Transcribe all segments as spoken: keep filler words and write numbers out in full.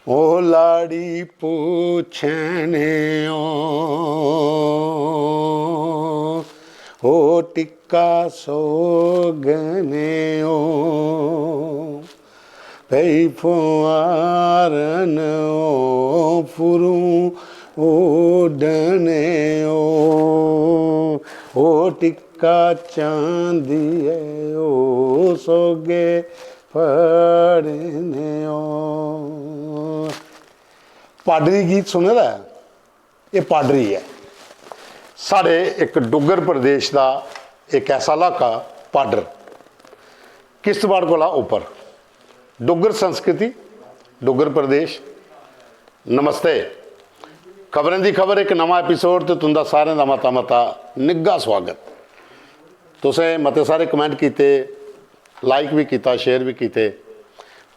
ओ लाड़ी पूछने ओ, ओ टिक्का सोगने ओ, पई फुआरन ओ फुरू उडने ओ, ओ टिक्का चांदी ऐ ओ सोगे फड़ने ओ। पाडरी गीत सुने दा ऐ? एह् पाडरी ऐ। साढ़े इक डुग्गर प्रदेश दा इक ऐसा इलाका पाडर, किश्तवाड़ कोला उप्पर। डुग्गर संस्कृति, डुग्गर प्रदेश। नमस्ते। खबरें दी खबर, इक नमां एपिसोड ते तुं'दा सारें दा मता मता निग्घा सुआगत। तुसें मते सारे कमेंट कीते, लाइक बी कीता, शेयर बी कीते।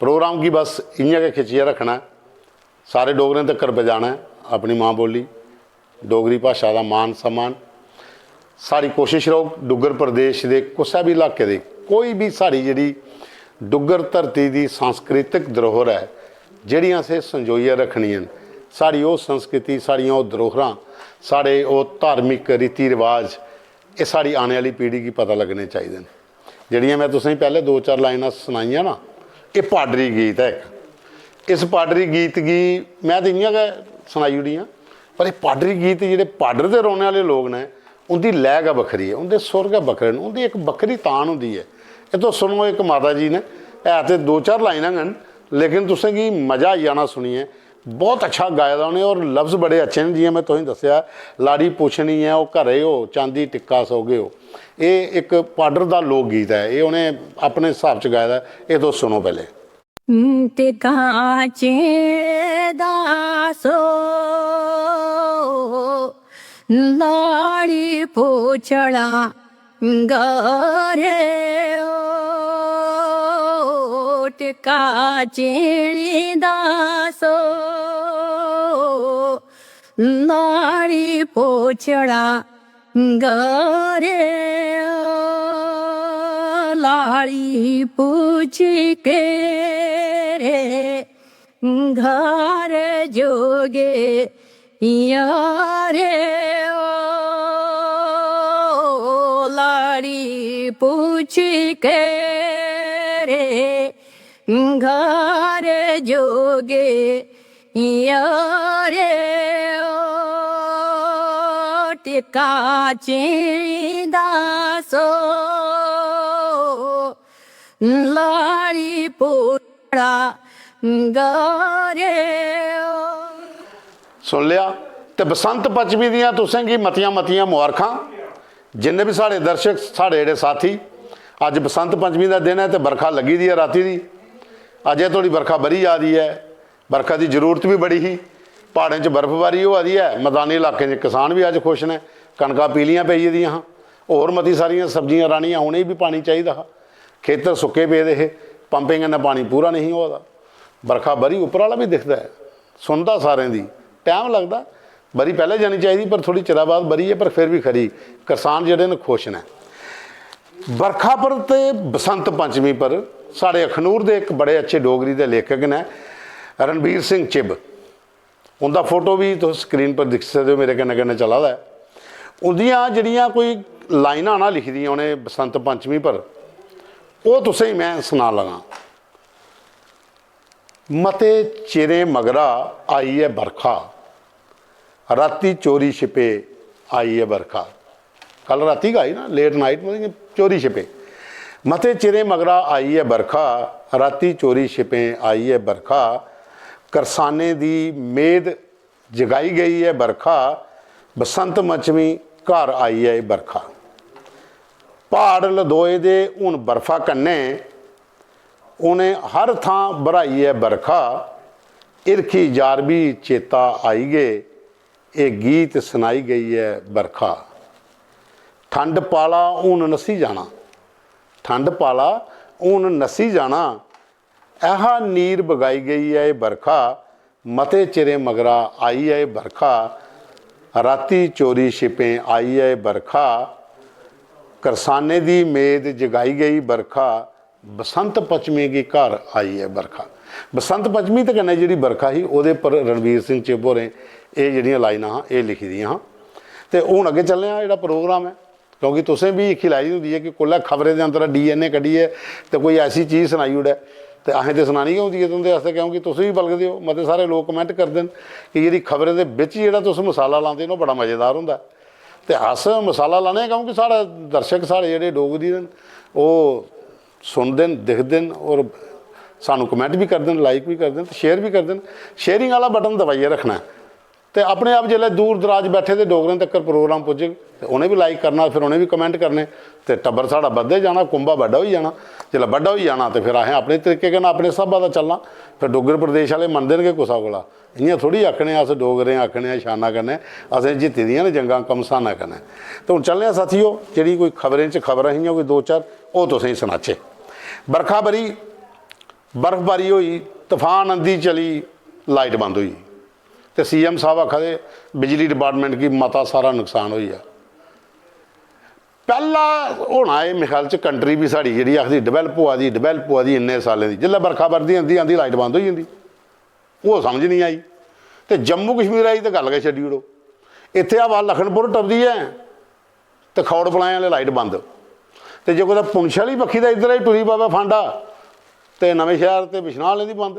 प्रोग्राम गी बस इ'यां गै खिच्चियै रक्खना ऐ। सारे डोगरें तक्कर पजाना ऐ अपनी मां बोली, डोगरी भाशा दा मान सम्मान। साढ़ी कोशिश रौह्ग डुग्गर प्रदेश दे कुसै बी इलाके दे, कोई बी साढ़ी जेह्ड़ी डुग्गर धरती दी सांस्कृतिक धरोहर ऐ, जेह्ड़ियां असें संजोइयै रक्खनियां न, साढ़ी ओह् संस्कृति, साढ़ियां ओह् धरोहरां, साढ़े ओह् धार्मिक रीति रवाज, एह् साढ़ी आने आह्ली पीढ़ी गी पता लग्गने चाहिदे न। जेह्ड़ियां में तुसेंगी पैह्ले दो चार लाइनां सनाइयां ना, एह् पाडरी गीत ऐ इक। इस पाडरी गीत गी में ते इ'यां गै सनाई ओड़ियां, पर एह् पाडरी गीत जेह्ड़े पाडर दे रौह्ने आह्ले लोक न, उं'दी लैऽ गै बक्खरी ऐ, उं'दे सुर गै बक्खरे न, उं'दी इक बक्खरी तान होंदी ऐ। एह् तुस सुनो, इक माता जी न, है ते दो चार लाइनां गै न, लेकिन तुसेंगी मजा आई जाना सुनियै। बहुत अच्छा गाए दा उ'नें, और लफ्ज बड़े अच्छे न। जि'यां में तुसेंगी दस्सेआ, लाड़ी पुच्छनी ऐ, ओह् घरै ओ, चांदी टिक्का सौगे ओ। एह् इक पाडर दा लोक गीत ऐ, एह् उ'नें अपने स्हाब च गाए दा ऐ। एह् तुस सुनो पैह्ले। टिक्का चें दा सो, लाड़ी पुच्छड़ा गरे ओ, टिक्का चें दा सो, लाड़ी पुच्छड़ा गरे ओ, लाड़ी पुच्छ के रे घर जोगे यारे ओ, लाड़ी पुच्छ के रे घर जोगे यारे ओ, टिक्का चें दा सो, लाड़ी पुच्छड़ा गरे ओ। सुन लेआ। ते बसंत पंचमी दियां तुसें गी मतियां मतियां मुबारखां। जिन्ने बी साढ़े दर्शक, साढ़े जेह्ड़े साथी, अज्ज बसंत पंचमी दा दिन ऐ ते बरखा लग्गी दी ऐ रातीं दी। अजें धोड़ी बरखा बरी जा दी ऐ। बरखा दी जरूरत बी बड़ी ही। प्हाड़ें च बर्फबारी होआ दी ऐ, मदानी इलाकें च किसान बी अज्ज खुश न। कनकां पीलियां पेई गेदियां हां, होर मती सारियां सब्जियां राह्नियां, उ'नेंगी बी पानी चाहिदा हा। खेतर सुक्के पेदे हे, पंपें कन्नै पानी पूरा नेईं होआ दा। बरखा बरी उप्पर आह्ला बी दिखदा ऐ, सुनदा सारें दी। टैम लगदा, बरी पैह्लें जानी चाहिदी, पर थोह्ड़ी चिरा बाद बरी ऐ, पर फिर बी खरी, करसान जेह्ड़े न खुश न। बरखा पर ते बसंत पंचमी पर साढ़े अखनूर दे इक बड़े अच्छे डोगरी दे लेखक न रणबीर सिंह चिब। उं'दा फोटो बी तुस स्क्रीन पर दिक्खी सकदे ओ, मेरे कन्नै कन्नै चला दा ऐ। उं'दियां जेह्ड़ियां कोई लाइनां ना लिखी दियां उ'नें बसंत पंचमी पर, ओह् तुसेंगी में सनान लगा। मते चिरें मगरा आई ऐ बरखा, राती चोरी छिपे आई ऐ बरखा। कल राती गै आई ना, लेट नाइट, मतलब इ'यां चोरी छिपे। मते चिरें मगरा आई ऐ बरखा, राती चोरी छिपें आई ऐ बरखा। करसानें दी मेद जगाई गई ऐ बरखा, बसंत पंचमी घर आई ऐ बरखा। प्हाड़ लदोए दे हून बरफा कन्नै, उ'नें हर थां बर्हाई ऐ बरखा। हिरखी यार बी चेता आई गे, एह् गीत सनाई गई ऐ बरखा। ठंड पाला हून नस्सी जाना, ठंड पाला हून नस्सी जाना। ऐहा नीर बगाई गई ऐ एह् बरखा, मते चिरें मगरा आई ऐ एह् बरखा। राती चोरी छिपें आई ऐ एह् बरखा। करसानें दी मेद जगाई गई बरखा, बसंत पंचमी गी घर आई ऐ बरखा। बसंत पंचमी दे कन्नै जेह्ड़ी बरखा ही, ओह्दे पर रणवीर सिंह चिब होरें एह् जेह्ड़ियां लाइनां हां, एह् लिखी दियां हां। ते हून अग्गें चलने आं, जेह्ड़ा प्रोग्राम ऐ, क्योंकि तुसें बी इक्की लाई दी होंदी ऐ कि कुल्लै खबरें दे अंदरा डीएनए कड्ढियै ते कोई ऐसी चीज सनाई ओड़ै, ते असें ते सनानी गै होंदी ऐ तुं'दे आस्तै, क्योंकि तुस बी बलगदे ओ। मते सारे लोक कमेंट करदे न कि जेह्ड़ी खबरें दे बिच जेह्ड़ा तुस मसाला लांदे न, ओह् बड़ा मजेदार होंदा ऐ। ते अस मसाला लाने आं, क्योंकि साढ़े दर्शक, साढ़े जेह्ड़े डोगरी दे न, ओह् सुनदे न, दिखदे न, और सानूं कमेंट बी करदे न, लाइक बी करदे न, ते शेयर बी करदे न। शेयरिंग आह्ला बटन दबाइयै रक्खना ऐ। ते अपने आप जिसलै दूर दराज बैठे दे डोगरें तक्कर प्रोग्राम पुज्जग, ते उ'नें बी लाइक करना, फिर उ'नें बी कमेंट करने, ते टब्बर साढ़ा बधदे जाना, कुंबा बड्डा होई जाना। जिसलै बड्डा होई जाना, ते फिर असें अपने तरीके कन्नै, अपने स्हाबा दा चलना। फिर डुग्गर प्रदेश आह्ले मनदे न कि कुसै कोला, इ'यां थोड़ी आखने अस डोगरे आखने आं शाना कन्नै, असें जित्ती दियां न जंगां घमसाना कन्नै। ते हून चलने आं साथियो, जेह्ड़ी कोई खबरें च खबरां हियां कोई दो चार, ओह् तुसेंगी सनाचै। बरखा बरी, बर्फबारी होई, तफान अंधी चली, लाइट बंद होई। ते सीएम साहब आखा दे बिजली डिपार्टमेंट गी मता सारा नुकसान होई गेआ। पैह्ला होना एह् मेरे ख्याल च कंट्री बी साढ़ी जेह्ड़ी आखदी डेवलप होआ दी, डेवलप होआ दी इन्ने सालें दी, जिसलै बरखा बरदी आंदी, आंदी लाइट बंद होई जंदी, ओह् समझ निं आई। ते जम्मू कश्मीर आई ते गल्ल गै छड्डी ओड़ो। इत्थै हवा लखनपुर टपदी ऐ ते खौड़ पलाएं आह्ले लाइट बंद। ते जे कुतै पुंछ आह्ली बक्खी दा इद्धर ही टुरी पवै फांडा, ते नमें शैह्र ते बिश्नाह् आह्लें दी बंद।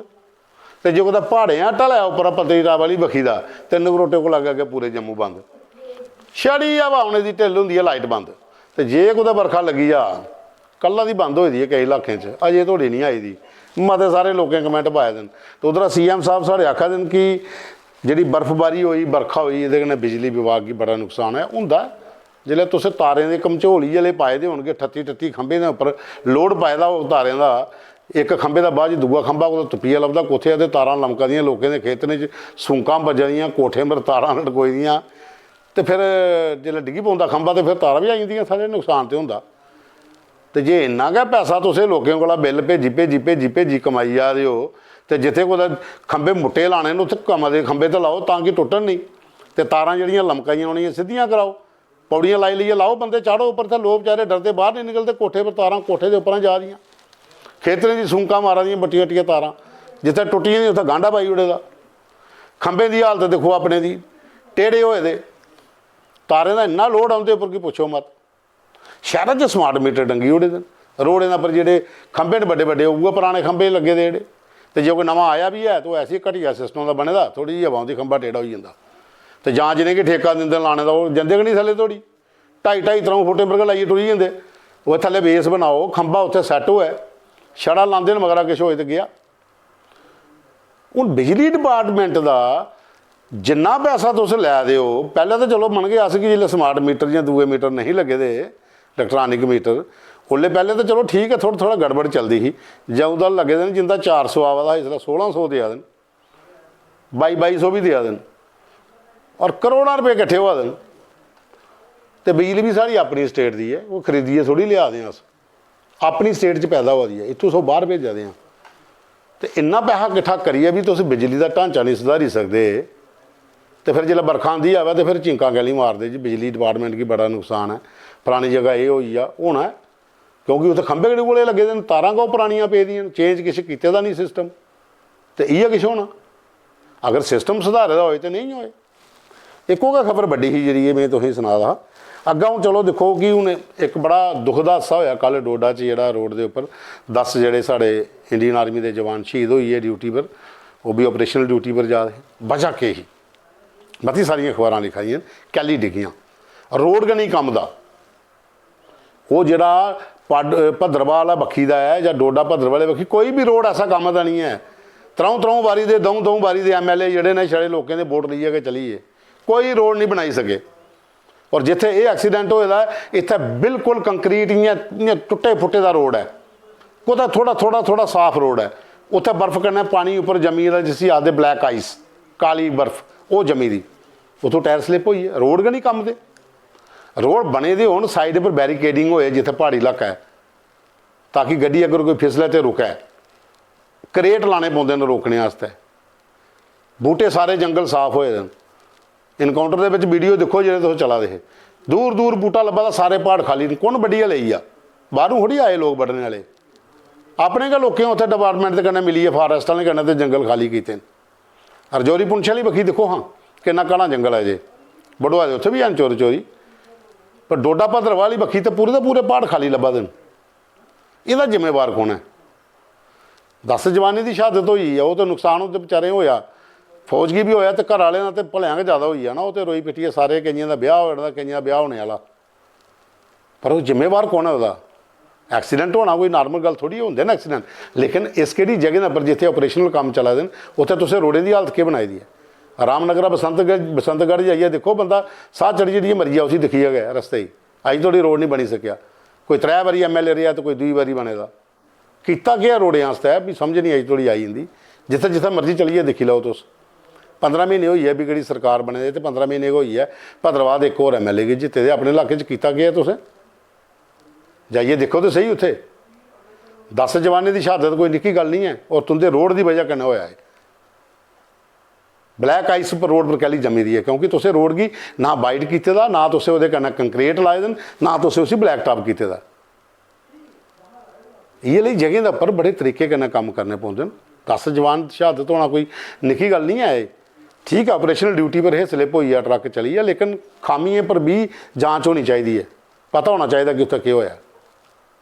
ते जे कुतै प्हाड़ें आह्ला ढलै उप्परा पत्नीटाप आह्ली बक्खी दा, ते नगरोटे कोला अग्गें अग्गें पूरे जम्मू बंद। छड़ी हवा औने दी ढिल्ल होंदी ऐ, लाइट बंद। ते जे कुतै बरखा लग्गी जा, कल्ला दी बंद होई दी ऐ केईं इलाकें च, अजें धोड़ी निं आई दी। मते सारे लोकें कमेंट पाए दे न। ते उद्धरा सीएम साहब साढ़े आखा दे न कि जेह्ड़ी बर्फबारी होई, बरखा होई, एह्दे कन्नै बिजली विभाग गी बड़ा नुकसान ऐ। होंदा ऐ, जिसलै तुसें तारें दे कमझोल इ'यै लेह् पाए दे होनगे, ठत्ती ठत्ती खंभें दे उप्पर लोड पाए दा होग तारें दा, इक खंभे दा बाद च दूआ खंभा कुतै तुप्पियै लभदा कुत्थै ऐ, ते तारां लमका दियां लोकें दे खेतरें च, सूंकां बज्जा दियां, कोठें पर तारां लटकोई दियां, ते फिर जिसलै डिग्गी पौंदा खंभा ते फिर तारां बी आई जंदियां, साढ़े नुकसान ते होंदा। ते जे इन्ना गै पैसा तुसें लोकें कोला बिल भेजी, भेजी, भेजी, भेजी कमाई जा दे ओ, ते जित्थै कुतै खंभे मुट्टे लाने न, उत्थै कमल दे खंभे ते लाओ, तां कि टुट्टन नेईं। ते तारां जेह्ड़ियां लमका दियां, उ'नेंगी सिद्धियां कराओ। पौड़ियां लाई लेइयै लाओ, बंदे चाढ़ो उप्पर, ते लोक बेचारे डरदे बाह्र निं निकलदे, कोठे पर तारां, कोठे दे उप्परा जा दियां। खेतरें दी सूंकां मारा दियां बट्टियां बट्टियां तारां। जित्थै टुट्टियां दियां, उत्थै गांडा पाई ओड़े दा। खंभें दी हालत दिक्खो अपने दी, टेढ़े होए दे। तारें दा इन्ना लोड औंदे उप्पर कि पुच्छो मत। शैह्रा च स्मार्ट मीटर टंगी ओड़े दे न। रोड़ें दे उप्पर जेह्ड़े खंभे न बड्डे बड्डे, उ'ऐ पराने खंभे लग्गे दे जेह्ड़े। ते जे कोई नमां आया बी ऐ, ते ओह् ऐसी घटिया सिस्टम दा बने दा, थोह्ड़ी जेही हवा औंदी, खंभा टेढ़ा होई जंदा। ते जां जि'नेंगी ठेका दिंदे लाने दा, ओह् जंदे गै निं थल्ले धोड़ी। ढाई ढाई त्र'ऊं फुट्टें पर गै लाइयै टुरी जंदे। ओह् थल्ले बेस बनाओ, खंभा उत्थै सैट्ट होऐ, छड़ा लांदे न, मगरा किश होए ते गेआ। हून बिजली डिपार्टमेंट दा जिन्ना पैसा तुस लै दे ओ, पैह्लें ते चलो मनगे अस कि जिसलै स्मार्ट मीटर जां दूए मीटर नेईं लग्गे दे, इलैक्ट्रानिक मीटर, उसलै पैह्लें ते चलो ठीक ऐ, थोह्ड़ा थोह्ड़ा गड़बड़ चलदी ही। जदूं दा लग्गे दे न, जिंदा चार सौ आवा दा हा, इसलै सोलां सौ देआ दे न, बाई बाई सौ बी देआ दे न, और करोड़ां रपेऽ किट्ठे होआ दे न। ते बिजली बी साढ़ी अपनी स्टेट दी ऐ, ओह् खरीदियै थोह्ड़ी लेआ दे आं अस। अपनी स्टेट च पैदा होआ दी ऐ, इत्थूं सो बाहर भेजा दे आं। ते इन्ना पैहा किट्ठा करियै बी तुस बिजली दा ढांचा नेईं सुधारी सकदे, ते फिर जिसलै बरखा आंदी आवै ते फिर चिंकां कैली मारदे जी, बिजली डिपार्टमेंट गी बड़ा नुकसान ऐ, फलानी जगह एह् होई गेआ। होना ऐ, क्योंकि उत्थै खंभे गै कोले लग्गे दे न, तारां गै ओह् परानियां पेदियां न, चेंज किश कीते दा निं सिस्टम, ते इ'यै किश होना। अगर सिस्टम सुधारे दा होए ते नेईं होए। इक्को गै खबर बड्डी ही जेह्ड़ी एह् में तुसेंगी सना दा हा। अग्गें हून चलो दिक्खो कि हून इक बड़ा दुख दा हादसा होएआ कल डोडा च, जेह्ड़ा रोड दे उप्पर दस जेह्ड़े साढ़े इंडियन आर्मी दे जवान शहीद होई गे ड्यूटी पर, ओह् बी ऑपरेशनल ड्यूटी पर जा दे हे। वजह केह् ही? मती सारियां अखबारां लिखा दियां न, कैल्ली डिग्गियां? रोड गै नेईं कम्म दा। ओह् जेह्ड़ा पड-, भद्रवाह आह्ला बक्खी दा ऐ जां डोडा भद्रवाह आह्ली बक्खी, कोई बी रोड ऐसा कम्म दा निं ऐ। त्र'ऊं त्र'ऊं बारी दे, द'ऊं द'ऊं बारी दे एमएलए जेह्ड़े न, छड़े लोकें दे वोट लेइयै गै चली गे, कोई रोड निं बनाई सके। और जित्थै एह् एक्सीडेंट होए दा ऐ, इत्थै बिल्कुल कंक्रीट इ'यां, इ'यां टुट्टे फुट्टे दा रोड ऐ, कुतै थोह्ड़ा, थोह्ड़ा, थोह्ड़ा साफ रोड ऐ, उत्थै बर्फ कन्नै पानी उप्पर जम्मी गेदा, जिसी आखदे ब्लैक आइस, काली बर्फ, ओह् जम्मी दी, उत्थूं टायर स्लिप होई गे, रोड गै निं कम्म दे। रोड बने दे होन, साइड पर बैरिकेडिंग होए जित्थै प्हाड़ी इलाका ऐ, ताकि गड्डी अगर कोई फिसलै ते रुकै। क्रेट लाने पौंदे न रोकने आस्तै। बूह्टे सारे जंगल साफ होए दे न। इनकाउंटर दे बिच वीडियो दिक्खो जेह्ड़े तुस चला दे हे, दूर दूर बूह्टा लब्भा दा, सारे प्हाड़ खाल्ली न। कु'न बड्ढियै लेई गेआ? बाह्रों थोड़ी आए लोक बड्ढने आह्ले। अपने गै लोकें उत्थै डिपार्टमेंट दे कन्नै मिलियै, फारेस्ट आह्लें कन्नै, ते जंगल खाली कीते न। रजौरी पुंछ आह्ली बक्खी दिक्खो हां, किन्ना घना जंगल ऐ जे। बडोआ दे उत्थै बी हैन चोरी चोरी, पर डोडा भद्रवाह आह्ली बक्खी ते पूरे दे पूरे प्हाड़ खाली लब्भा दे न। एह्दा जिम्मेवार कौन ऐ? दस जवानें दी शहादत होई ऐ, ओह् ते नुकसान उत्थै बेचारें होआ, फौज गी बी होआ ते घरै आह्लें दा ते भलेआं गै जैदा होई गेआ ना। ओह् ते रोई पिट्टियै सारे, केइयें दा ब्याह् होए दा, केइयें दा ब्याह् होने आह्ला। पर ओह् जिम्मेवार कौन ऐ ओह्दा? एक्सीडेंट होना कोई नार्मल गल्ल थोड़ी होंदे न एक्सीडेंट। लेकिन इस केह्ड़ी जगह पर जित्थै ऑपरेशनल कम्म चला दे न, उत्थै तुसें रोडें दी हालत केह् बनाई दी ऐ? रामनगरा बसंतगढ़, बसंतगढ़ जाइयै दिक्खो, बंदा साह् चढ़ी चढ़ियै मरी जा उसी दिक्खियै गै रस्ते च। अजें धोड़ी रोड निं बनी सकेआ। कोई त्रै बारी एमएलए रेहा ते कोई दूई बारी बने दा। कीता केह् ऐ रोडें आस्तै, भी समझ निं अजें धोड़ी आई जंदी। जित्थै जित्थै मर्जी चलियै दिक्खी लैओ तुस। पंदरां म्हीने होई गे बीजेपी दी सरकार बने दे, ते पंदरां म्हीने गै होई ऐ, भद्रवाह दे इक होर एमएलए गी जित्ते दे। अपने इलाके च कीता केह् ऐ तुसें? जाइयै दिक्खो ते स्हेई उत्थै। दस जवानें दी शहादत कोई निक्की गल्ल निं ऐ, और तुं'दे रोड दी बजह कन्नै होआ ऐ। ब्लैक आइस पर, रोड पर कैह्ली जम्मी दी ऐ? क्योंकि तुसें रोड गी ना वाइड कीते दा, ना तुसें ओह्दे कन्नै कंक्रीट लाए दे न, ना तुसें उसी ब्लैक टॉप कीते दा। इ'यै लेही जगहें दे उप्पर बड़े तरीके कन्नै कम्म करने पौंदे न। दस जवान शहादत होना कोई निक्की गल्ल निं ऐ। ठीक ऐ, ऑपरेशनल ड्यूटी पर हे, स्लिप होई गेआ, ट्रक चली गेआ, लेकिन खामियें पर बी जांच होनी चाहिदी ऐ, पता होना चाहिदा कि उत्थै केह् होआ।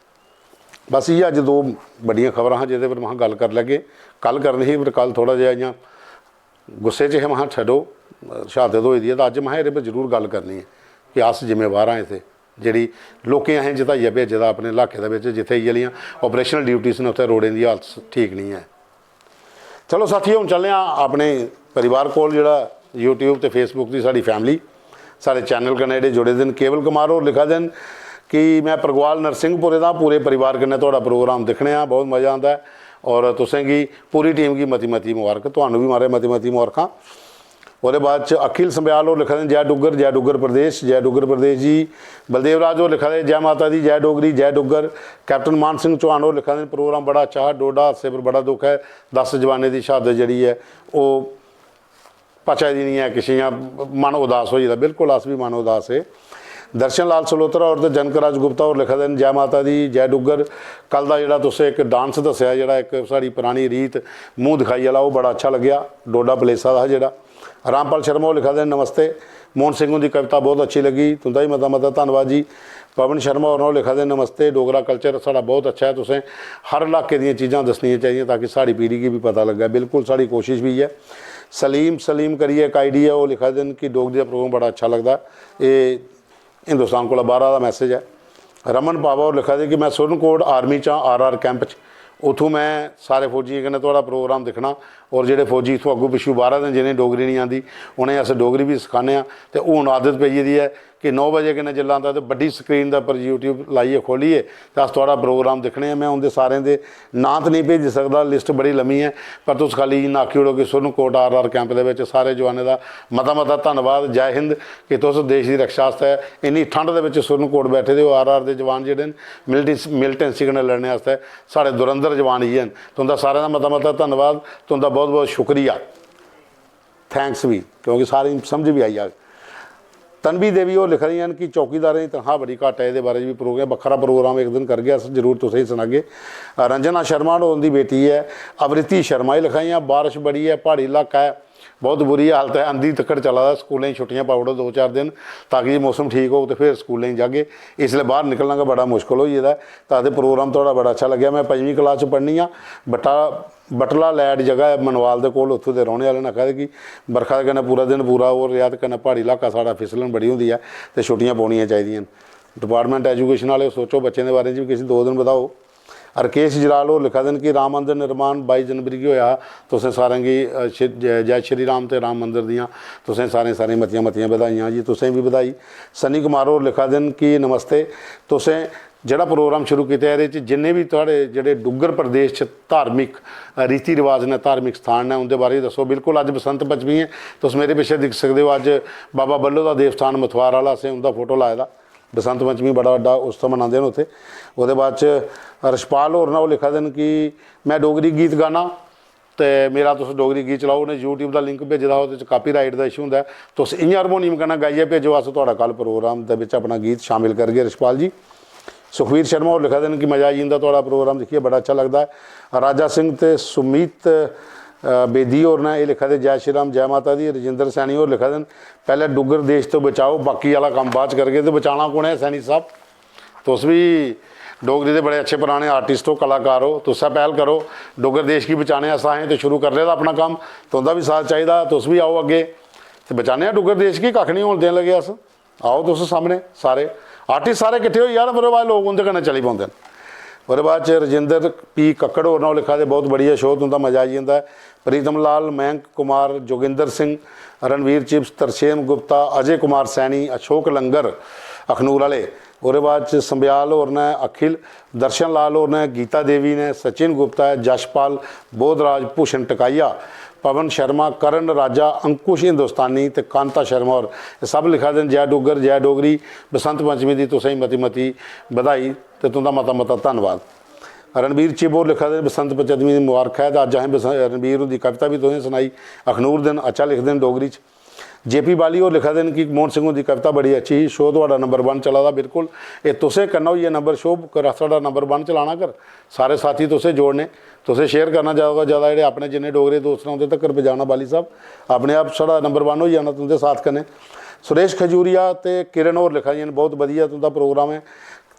बस इ'यै अज्ज दो बड्डियां खबरां हां जेह्दे पर महां गल्ल करी लैगे। कल करनी ही, पर कल थोह्ड़ा जेहा इ'यां गुस्से च हे, महां छड्डो, शहादत होई दी ऐ, ते अज्ज महां एह्दे पर जरूर गल्ल करनी ऐ कि अस जिम्मेवार आं इत्थै, जेह्ड़ी लोकें असें जताइयै भेजे दा अपने इलाके दे बिच, जित्थै इ'यै लेइयां ऑपरेशनल ड्यूटीज न, उत्थै रोडें दी हालत ठीक निं ऐ। चलो साथियो, हून चलने आं अपने परिवार कोल, जेह्ड़ा YouTube ते Facebook दी साढ़ी फैमिली, साढ़े चैनल कन्नै जेह्ड़े जुड़े दे न। केवल कुमार होर लिखा दे न कि "मैं परगवाल नरसिंहपुरे दा, पूरे परिवार कन्नै थुआढ़ा प्रोग्राम दिक्खने आं, बहुत मजा आंदा ऐ, और तुसें गी, पूरी टीम गी मती मती मुबारक।" तुहानू बी महाराज मती मती मुबारखां। ओह्दे बाद च अखिल संब्याल होर लिखा दे न, "जय डुग्गर, जय डुग्गर प्रदेश, जय डुग्गर प्रदेश जी।" बलदेव राज होर लिखा दे, "जय माता दी, जय डोगरी, जय डुग्गर।" कैप्टन मान सिंह चौहान होर लिखा दे न, "प्रोग्राम बड़ा अच्छा हा, डोडा हादसे पर बड़ा दुख ऐ, दस जवानें दी शहादत जेह्ड़ी ऐ ओह् पचा दी निं ऐ, किश इ'यां मन उदास होई गेदा।" बिल्कुल, अस बी मन उदास हे। दर्शन लाल सलोत्रा होर ते जनक राज गुप्ता होर लिखा दे न, "जय माता दी, जय डुग्गर।" कल दा जेह्ड़ा तुसें इक डांस दस्सेआ, जेह्ड़ा इक साढ़ी परानी रीत मूंह् दिखाई आह्ला, ओह् बड़ा अच्छा लग्गेआ, डोडा पलेसा दा हा जेह्ड़ा। रामपाल शर्मा होर लिखा दे न, "नमस्ते, मोहन सिंह हुंदी कविता बहुत अच्छी लग्गी, तुं'दा बी मता मता धन्नवाद जी।" पवन शर्मा होर, ओह् लिखा दे, "नमस्ते, डोगरा कल्चर साढ़ा बहुत अच्छा ऐ, तुसें हर इलाके दियां चीजां दस्सनियां चाहिदियां ताकि साढ़ी पीढ़ी गी बी पता लग्गै।" बिल्कुल, साढ़ी कोशिश बी ऐ। सलीम, सलीम करियै इक आईडी ऐ, ओह् लिखा दे न कि "डोगरी दा प्रोग्राम बड़ा अच्छा लगदा।" एह् हिंदुस्तान कोला बाह्रा दा मैसेज ऐ। रमन पावा होर लिखा दे कि "मैं सुरनकोट आर्मी च आं, आरआर कैंप च। उत्थूं मैं सारे फौजियें कन्नै थुआढ़ा प्रोग्राम दिक्खना, और जेह्ड़े फौजी इत्थूं अग्गूं पिच्छूं बाह्रा दे न, जि'नें डोगरी निं आंदी, उ'नें अस डोगरी बी सखाने आं।" ते हून आदत पेई गेदी ऐ कि नौ बजे कन्नै जिसलै आंदा ते बड्डी स्क्रीन दे उप्पर YouTube लाइयै खोह्लियै ते अस थुआढ़ा प्रोग्राम दिक्खने आं। मैं उं'दे सारें दे नांऽ ते नेईं भेजी सकदा, लिस्ट बड़ी लम्मी ऐ, पर तुस खाल्ली इन्ना आखी ओड़ो कि सुरनकोट आरआर कैंप दे बिच सारे जवानें दा मता मता धन्नवाद। जय हिंद। कि तुस देश दी रक्षा आस्तै इन्नी ठंड दे बिच सुरनकोट बैठे दे ओ, आरआर दे जवान जेह्ड़े न, मिलिटेंस-, मिलिटेंसी कन्नै लड़ने आस्तै साढ़े धुरंधर जवान इ'यै न। तुं'दा सारें दा मता मता धन्नवाद, तुं'दा बहुत बहुत शुक्रिया। थैंक्स बी, क्योंकि सारें गी समझ बी आई जाग। तन्वी देवी होर लिखा दियां न कि चौकीदारें दी तनखाह् बड़ी घट्ट ऐ, एह्दे बारे च बी प्रोग्राम, बक्खरा प्रोग्राम इक दिन करगे अस, जरूर तुसेंगी सनागे। रंजना शर्मा होर, उं'दी बेटी ऐ अवृति शर्मा, एह् लिखा दियां, "बारश बड़ी ऐ, प्हाड़ी इलाका ऐ, बहुत बुरी हालत ऐ, अंधी तक्कड़ चला दा, स्कूलें च छुट्टियां पाई ओड़ो दो चार दिन, ताकि जे मौसम ठीक होग ते फिर स्कूलें च जागे। इसलै बाह्र निकलना गै बड़ा मुश्कल होई गेदा ऐ।" तां ते प्रोग्राम थुआढ़ा बड़ा अच्छा लग्गेआ। मैं पंजमीं क्लास च पढ़नी आं, बट्टा बटला लैट जगह ऐ मनवाल दे कोल, उत्थूं दे रौह्ने आह्ले न। आखा दे कि बरखा दे कन्नै पूरा दिन पूरा होर रेहा ते कन्नै प्हाड़ी इलाका साढ़ा, फिसलन बड़ी होंदी ऐ ते छुट्टियां पौनियां चाहिदियां न। डिपार्टमेंट एजुकेशन आह्ले, सोचो, बच्चें दे बारे च बी किश दो दिन बधाओ। रकेश जराल होर लिखा दे न कि "राम मंदर निर्माण बाई जनवरी गी होआ हा, तुसें सारें गी, अ, श्री-, जय, जय श्री राम ते राम मंदर दियां तुसें सारें, सारें मतियां मतियां बधाइयां जी।" तुसें बी बधाई। सनी कुमार होर लिखा दे न कि "नमस्ते, तुसें जेह्ड़ा प्रोग्राम शुरू कीता, एह्दे च जिन्ने बी थुआढ़े जेह्ड़े डुग्गर प्रदेश च धार्मिक, अ, रीति रवाज न, धार्मिक स्थान न, उं'दे बारे च दस्सो।" बिल्कुल, अज्ज बसंत पंचमी ऐ, तुस मेरे पिच्छें दिक्खी सकदे ओ, अज्ज बाबा बल्लो दा देवस्थान मथवार आह्ला, असें उं'दा फोटो लाए दा। बसंत पंचमी बड़ा बड्डा उत्सव मनांदे न उत्थै। ओह्दे बाद च रशपाल होर न, ओह् लिखा दे न कि "मैं डोगरी गीत गाना, ते मेरा तुस डोगरी गीत चलाओ।" उ'नें YouTube दा लिंक भेजे दा हा, ओह्दे च कापीराइट दा इशू होंदा ऐ। तुस इ'यां हारमोनियम कन्नै गाइयै भेजो, अस थुआढ़ा कल प्रोग्राम दे बिच अपना गीत शामिल करगे, रिशपाल जी। सुखबीर शर्मा होर लिखा दे न कि मजा आई जंदा थुआढ़ा प्रोग्राम दिक्खियै, बड़ा अच्छा लगदा ऐ। राजा सिंह ते सुमीत, अ, बेदी होर न, एह् लिखा दे, "जय श्री राम, जय माता दी।" रजिंदर सैनी होर लिखा दे न, "पैह्लें डुग्गर देश तो बचाओ, बाकी आह्ला कम्म बाद च करगे।" ते बचाना कु'न ऐ सैनी साहब? तुस बी डोगरी दे बड़े अच्छे पराने आर्टिस्ट ओ, कलाकार ओ, तुस्सै पैह्ल करो। डुग्गर देश गी बचाने आस्तै असें ते शुरू करी लेदा अपना कम्म, तुं'दा बी साथ चाहिदा, तुस बी आओ अग्गें ते बचाने आं डुग्गर देश गी, कक्ख निं होन देन लगे अस। आओ तुस सामने सारे आर्टिस्ट सारे किट्ठे होई जान, फिर ओह्दे बाद लोक उं'दे कन्नै चली पौंदे न। ओह्दे बाद च रजिंदर पी कक्कड़ होर न, ओह् लिखा दे, "बहुत बढ़िया शो, तुं'दा मजा आई जंदा ऐ।" प्रीतम लाल, मयंक कुमार, जोगिंदर सिंह, रणवीर चिप्स, तरसेम गुप्ता, अजय कुमार सैनी, अशोक लंगर अखनूर आह्ले, ओह्दे बाद च संब्याल होर न, अखिल, दर्शन लाल होर न, गीता देवी ने, सचिन गुप्ता ऐ, जशपाल, बोधराज, भूषण टकाइया, पवन शर्मा, करण राजा, अंकुश हिंदुस्तानी ते कांता शर्मा होर, एह् सब लिखा दे न, "जय डुग्गर, जय डोगरी, बसंत पंचमी दी तुसेंगी मती मती बधाई ते तुं'दा मता मता धन्नवाद।" रणबीर चिब होर लिखा दे न, "बसंत पंचमी दी मुबारक ऐ।" ते अज्ज असें बस-, रणबीर हुंदी कविता बी तुसें सनाई, अखनूर दे न, अच्छा लिखदे न डोगरी च। जे पी बाली होर लिखा दे न कि मोहन सिंह हुंदी कविता बड़ी अच्छी ही, शो थुआढ़ा नंबर वन चला दा। बिल्कुल, एह् तुसें करना होई गेआ नंबर, शो कर, साढ़ा नंबर वन चलाना कर, सारे साथी तुसें जोड़ने, तुसें शेयर करना ज्यादा कोला ज्यादा, जेह्ड़े अपने जिन्ने डोगरे दोस्त न उं'दे तक्कर पजाना। बाली साहब, अपने आप साढ़ा नंबर वन होई जाना तुं'दे साथ कन्नै। सुरेश खजूरिया ते किरण होर लिखा दियां न, "बहुत बधिया तुं'दा प्रोग्राम ऐ।"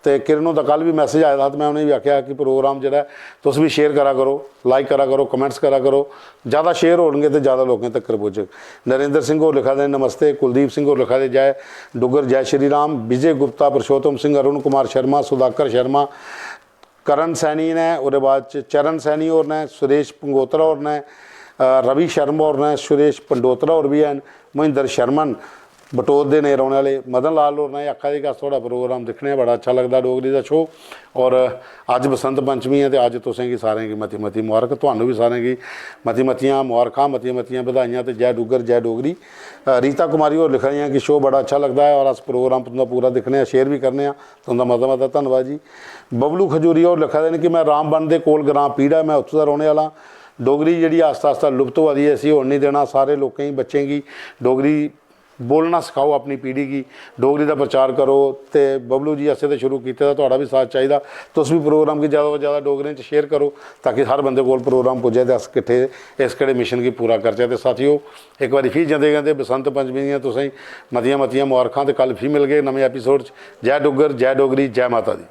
ते किरण हुंदा कल बी मैसेज आए दा हा, ते में उ'नेंगी बी आखेआ कि प्रोग्राम जेह्ड़ा ऐ, तुस बी शेयर करा करो, लाइक करा करो, कमेंट्स करा करो, ज़्यादा शेयर होनगे ते ज़्यादा लोकें तक्कर पुज्जग। नरेंद्र सिंह होर लिखा दे न, "नमस्ते।" कुलदीप सिंह होर लिखा दे, "जय डुग्गर, जय श्री राम।" विजय गुप्ता, पुरुषोत्तम सिंह, अरुण कुमार शर्मा, सुधाकर शर्मा, करण सैनी ने, ओह्दे बाद च चरण सैनी होर ने, सुरेश पंगोत्रा होर ने, अ, रवि शर्मा होर ने, सुरेश पंडोत्रा होर बी हैन, महेंद्र शर्मन, बटोत दे ने रौह्ने आह्ले, मदन लाल होर ने आखा दे कि अस थुआढ़ा प्रोग्राम दिक्खने आं, बड़ा अच्छा लगदा डोगरी दा शो। और अज्ज बसंत पंचमी ऐ ते अज्ज तुसें गी सारें गी मती मती मुबारक, तुहानू बी सारें गी मती मतियां मुबारखां, मतियां मतियां बधाइयां ते जय डुग्गर, जय डोगरी। अ, रीता कुमारी होर लिखा दियां कि शो बड़ा अच्छा लगदा ऐ और अस प्रोग्राम तुं'दा पूरा दिक्खने आं, शेयर बी करने आं। तुं'दा मता मता धन्नवाद जी। बबलू खजूरिया होर लिखा दे न कि "मैं रामबन दे कोल ग्रां पीड़ा, मैं उत्थूं दा रौह्ने आह्ला आं। डोगरी जेह्ड़ी आस्ता आस्ता लुप्त होआ दी ऐ, इसी होन निं देना। सारे लोकें गी, बच्चें गी डोगरी बोलना सखाओ, अपनी पीढ़ी गी डोगरी दा प्रचार करो।" ते बबलू जी, असें ते शुरू कीते दा, थुआढ़ा बी साथ चाहिदा। तुस बी प्रोग्राम गी ज़्यादा कोला ज़्यादा डोगरें च शेयर करो, ताकि हर बंदे कोल प्रोग्राम पुज्जै ते अस किट्ठे इस केह्ड़े मिशन गी पूरा करचै। ते साथियो, इक बारी फ्ही जंदे जंदे बसंत पंचमी दियां तुसें गी मतियां मतियां मुबारखां, ते कल फ्ही मिलगे नमें एपिसोड च। जय डुग्गर, जय डोगरी, जय माता दी।